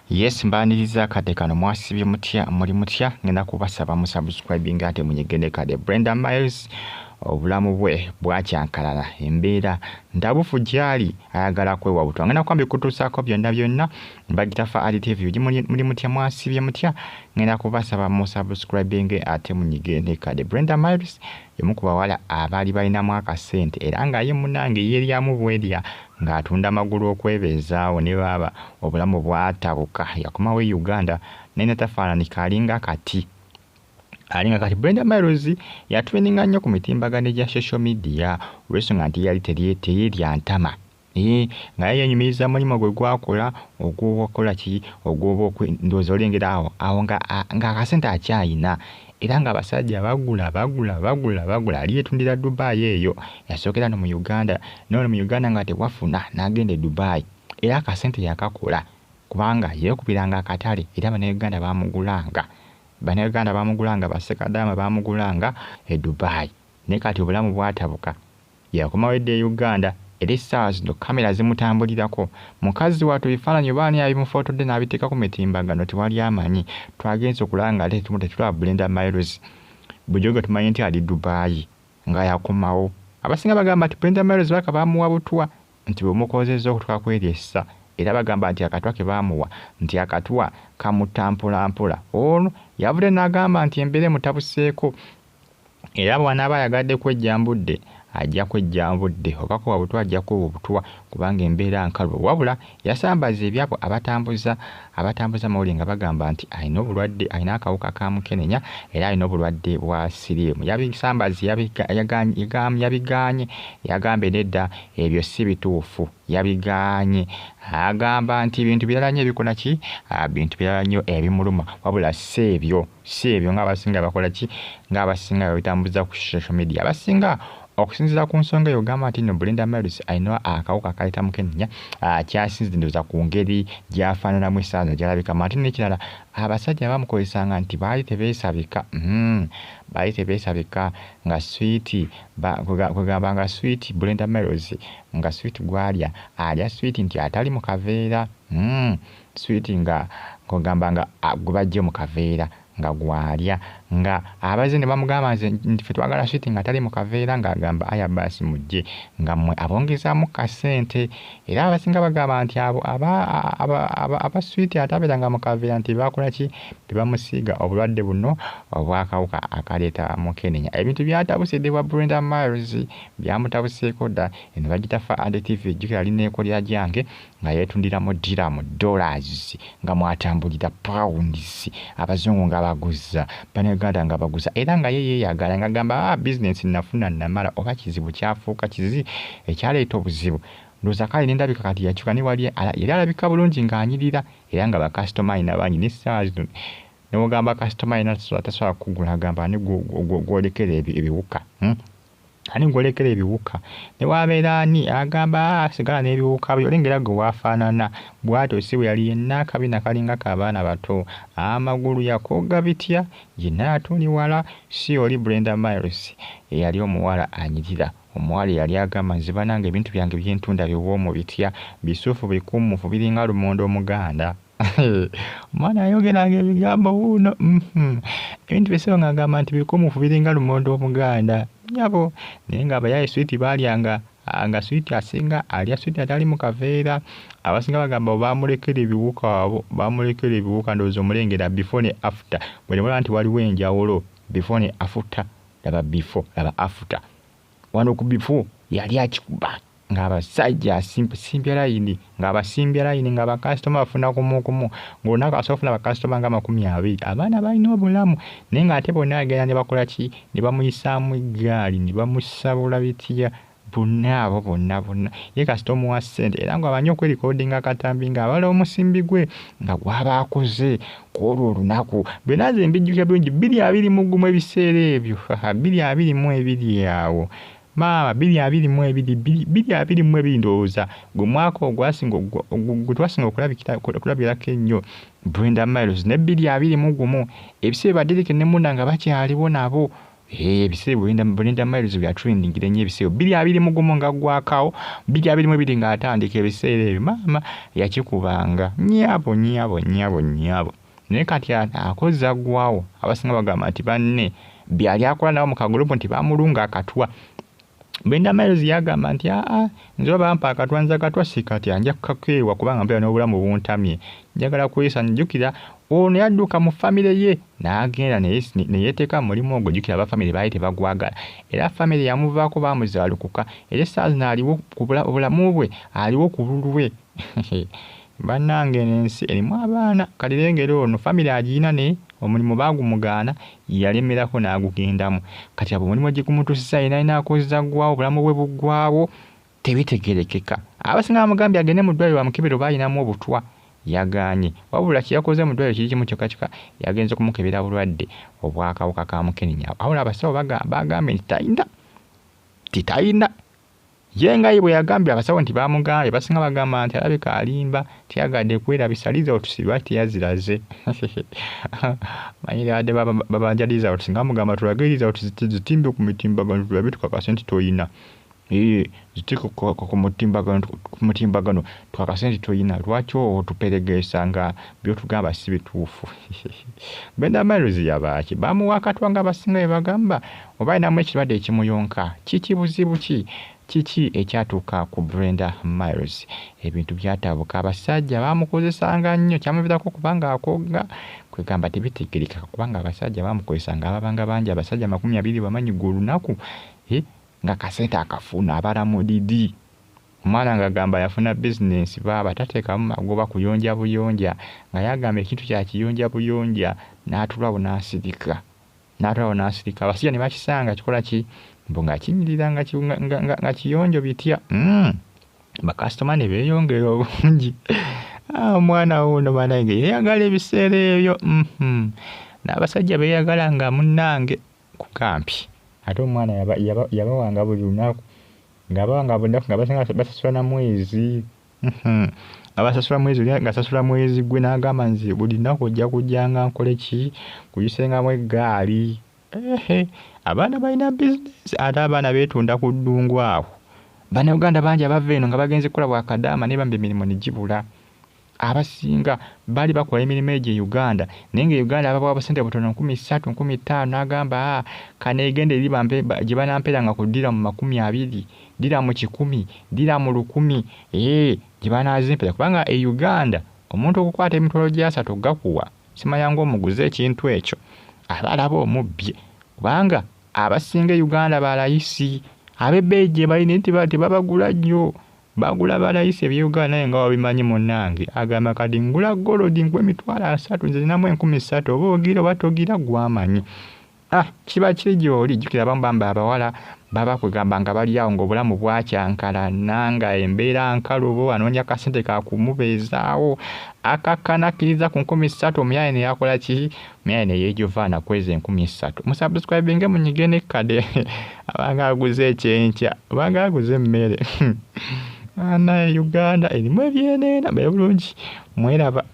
Yes, mbaniriza akadde kano. Mwasibye mutya? Muli mutya? Ngenda kubasaba musubscribing ate munyigende kade. Brenda Miles obulamu bwe bwakyankalala, embeera ntabufu gyali, ayagala kwewa butwa. Ngenda kuba mbikutuusaako byonna byonna. Mbagita Fa Ali TV. Muli mutya? Mwasibye mutya? Ngenda kubasaba musubscribing ate munyigende kade. Brenda Miles y'omu ku bawala abaali balinamu akasente, era nga ye munnange yeeryamu bwerya ng'atunda magulu okwebeezaawo, ne baaba obulamu bwatabuka. Yakomawo e Uganda naye natafaananika, alinga kati, alinga kati. Brenda Miles yatrendinga nnyo ku mitimbagano egya social media olw'ensonga nti yali teyerya ntama, nga ye yenyumiriza mulimu gwe gwakola ogw'okukola ki, ogw'oba ndowooza olengera awo awo ng'akasente akyayina, era ng'abasajja bagula, bagula, bagula, bagula. Ali yeetundira Dubai eyo. Yasookera no mu Uganda, nono mu Uganda nga tewafuna, n'agenda e Dubai, era akasente yakakola kubanga yeekubiranga akatale, era Bannayuganda baamugulanga, Bannayuganda baamugulanga, bassekadaama baamugulanga e Dubai. Naye kati obulamu bwatabuka, yakomawo edda e Uganda, era essaawa zino kamera zimutambulirako. Mukazi wattu ebifaananyi oba ani abimufootodde n'abiteeka ku mitimbagano, tewali amanyi. Twagenze okulaba nga ate tetulaba Brenda Miles. Bulijjo gwe tumanyi nti ali Dubai nga yakomawo. Abasinga bagamba nti Brenda Miles baka baamuwa butwa, nti bwemukozezza okutuuka kweri essa, era bagamba nti akatwa ke baamuwa, nti akatwa kamutta mpolampola. Ono yavudde n'agamba nti embeera emutabuseeko, era bw'anaaba ayagadde kwejjambudde ajja kwejjambudde, oba kuwa butwa ajja kuwa obutwa, kubanga embeera nkalubo. Wabula yasambaza ebyabo abatambuza amawulire nga bagamba nti alina obulwadde, alina akawuka ka mukenenya, era alina obulwadde bwa siriimu. Yabisambaza, yabigaanye, yagambye nedda, ebyo si bituufu. Yabigaanye, agamba nti bintu birala nnyo ebikola ki, bintu birala nnyo ebimuluma, wabula si ebyo, si ebyo ng'abasinga bakola ki, ng'abasinga babitambuza ku social media. Abasinga okusinziira ku nsonga eyo ogamba nti nno Brenda Miles alina akawuka akaleeta mukenenya, kyasinzidde ndowooza ku ngeri gy'afaananamu essaawa zino gy'alabikamu. Ate n'ekirala, abasajja bamukozesanga nti baali tebeesabika, baali tebeesabika, nga swiiti kwegamba nga swiiti Brenda Miles nga swiiti gw'alya, alya swiiti nti atali mu kaveera, swiiti nga kwegamba nga gwe baggye mu kaveera nga gw'alya, nga abazze ne bamugamba nti ffe twagala swiiti nga tali mu kaveera, ng'agamba aya baasi mujje nga mmwe abongezaamu kasente. Era abasinga bagamba nti abo aba swiiti atabeeranga mu kaveera nti bakola ki, bebamusiiga obulwadde buno obw'akawuka akaleeta mukenenya. Ebintu byatabusidde bwa Brenda Miles, byamutabuseeko dda. Eno bagita Fa Ade TV, jjukira lineekolera gyange nga yeetundira mu dirham, dollars, nga mwatambulira pounds, abazungu nga baguza, Bannayuganda nga baguza, era nga ye yeeyagala ng'agamba business nafuna namala. Oba kizibu kyafuuka kizi ekyaleeta obuzibu, ndowooza kale n'endabika kati yakyuka, ne wali yali alabika bulungi ng'anyirira, era nga bakasitoma alina bangi. N'essaawa zino ne wogamba kasitoma alina tasobola kukugula, agamba ani gw'olekera ebiwuka, Ani gw'olekera ebiwuka? Ne wabeera ani agamba sigala n'ebiwuka byo, olengera gwe waafaanana. Bw'atyo si bwe yali, yenna akabina kalinga k'abaana bato, amagulu yakooga bitya, yenna yatuli wala. Si oli Brenda Miles eyali omuwala anyirira, omuwala eyali agamba nze bannange ebintu byange byentunda biwoomu bitya, bisufu, bikuumufu, biringa lumonde omuganda. Omwana ayogeranga ebigambo wuuno, ebintu bye ng'agamba nti bikuumufu biringa lumonde omuganda, nnyabo. Naye ng'abayaaye swiiti baalyanga nga swiiti asinga alya swiiti atali mu kaveera. Abasinga bagamba baamulekera ebiwuka, abo baamulekera ebiwuka. Ndowooza omulengera before ne after, bwe mulaba nti waliwo enjawulo before ne after. Laba before, laba after. Wano ku before yali akikuba ng'abasajja asimbye layini, ng'abasimbye layini, nga bakasitoma bafuna kumu kumu, ng'olunaku asobola okufuna bakasitoma nga 20. Abaana balina obulamu, naye ng'ate bonna agenda ne bakola ki, ne bamuyisaamu eggaali, ne bamusabula bitya, bonna abo bonna bonna. Ye kasita omuwa ssente, era ng'amanyi okwerikodinga akatambi ng'abala omusimbi gwe nga gw'aba akoze ku olwo olunaku. Byonna nze mbijjukira bulungi, 2021 ebiseera ebyo, 2022 awo maama, 2022, 2022 ndowooza gwe mwaka ogwasinga gwe twasinga okulabirako ennyo Brenda Miles, ne 2021 ebiseera ba Derrick ne Muna nga bakyaliwo nabo. Ebiseera Brenda Miles bya trendingira ennyo ebiseera 2021 nga ggwakawo, 2022 ng'atandika ebiseera ebyo maama yakikubanga nnyabo nnyabo nnyabo nnyabo. Naye kati akoze aggwawo, abasinga bagamba nti banne byali akola nabo mu kagurupu nti bamulunga akatwa. Brenda Miles yagamba nti aa nze oba bampa akatwa nze akatwa si katya nja kukakeewa kubanga mbeera n'obulamu buntamye njagala kwesa. Njjukira ono yadduka mu famire ye n'agenda ne yeeteeka mu mulimu ogwo. Jjukira aba famire baali tebagwagala era famire yamuvaako baamuzaalukuka era essaawa zino aliwo ku obulamu bwe aliwo ku lulwe. Bannange eno ensi erimu abaana kati lengera ono famire agirina naye omulimu baagumugaana yalemerako n'agugendamu. Kati abo omulimu gye gumutuusizza yenna alina akozza ggwawo obulamu bwe buggwawo tebitegeerekeka. Abasinga bamugambye agende mu ddwaliro bamukebere oba alinamu obutwa yagaanye. Wabula kye yakoze mu ddwaliro kiri kimu kyokka kyokka yagenze kumukebera bulwadde obw'akawuka ka mukenenya. Wabula abasawo bagambye nti talina ti talina. Ye nga ye bwe yagambye abasawo nti baamugambye basinga bagamba nti alabika alimba teyagadde kwerabisa results lwaki teyaziraze. Manyi babadde babanja results nga bamugamba tulage results zitimbe ku mitimbagano tulabe tukakase nti toyina. Ziteeke ku mutimbagano tukakase nti toyina lwaki otuperegeesa nga by'otugamba si bituufu. Brenda Miles yabaaki bamuwa akatwa nga abasinga bwe bagamba oba alinamu ekirwadde ekimuyonka kiki buzibu ki? Kiki ekyatuuka ku Brenda Miles? Ebintu byatabuka abasajja baamukozesanga nnyo kyamuviirako okuba ng'akogga kwegamba tebitegeerekeka kubanga abasajja baamukozesanga ababanga bangi abasajja 20 bamanyi gwe olunaku nga kasente akafuna abala mudidi. Omwana ng'agamba yafuna bizinensi baaba tateekamu magoba kuyonja buyonja nga yagamba ekintu kya kiyonja buyonja n'atuulawo n'asirika n'atuulawo n'asirika abasajja ne bakisanga kikola ki mbu nga kinyirira nga kiyonjo bitya bakasitoma ne beeyongera obungi. Omwana wuuno bannange yeeyagala ebiseera ebyo n'abasajja beeyagala nga munnange ku kampi ate omwana yabawanga buli lunaku ng'abawanga buli lunaku nga basinga basasula na mwezi nga basasula mwezi ng'asasula mwezi gwe n'agamba nze buli lunaku ojja kujjanga nkole ki kuyisengamu eggaali. Abaana balina bizinensi ate abaana beetunda ku ddungu awo. Bannayuganda bangi abava eno nga bagenze kukola bwakadaama naye bambi emirimu ne gibula. Abasinga baali bakola emirimu egyo e Uganda naye nga e Uganda babawa busente butono 3000 5000 n'agamba kaneegende eri bampe gye banampeeranga ku ddiramu 20, ddiramu 100, ddiramu 1000 gye banaazimpera kubanga e Uganda omuntu okukwata emitwalo gy'asatu gakuwa simanya ng'omuguze ekintu ekyo aba alaba omubbye kubanga abasinga e Uganda balayisi ab'ebbeeyi gye bali naye tebabagula nnyo bagula balayisi eby'e Uganda naye nga wabimanyi munnange agamba kati ngula gold nkuwa emitwalo 30 nze nninamu 3000 oba ogira oba togira gw'amanyi. Kiba kiri gy'oli jjukira abamu bamba abawala baba kwegamba nga bali awo ng'obulamu bwakyankalana nga embeera nkalubo anoonya kasente ka kumubeezaawo akakkana akkiriza ku 3000 omuyaaye ne yakola ki omuyaaye ne yeejovaana kweza 3000. Musubscribinge munyige n'ekkade abanga aguze ekyenkya abanga aguze emmere. Annaye Uganda erimu ebyeneena mbeere bulungi mweraba.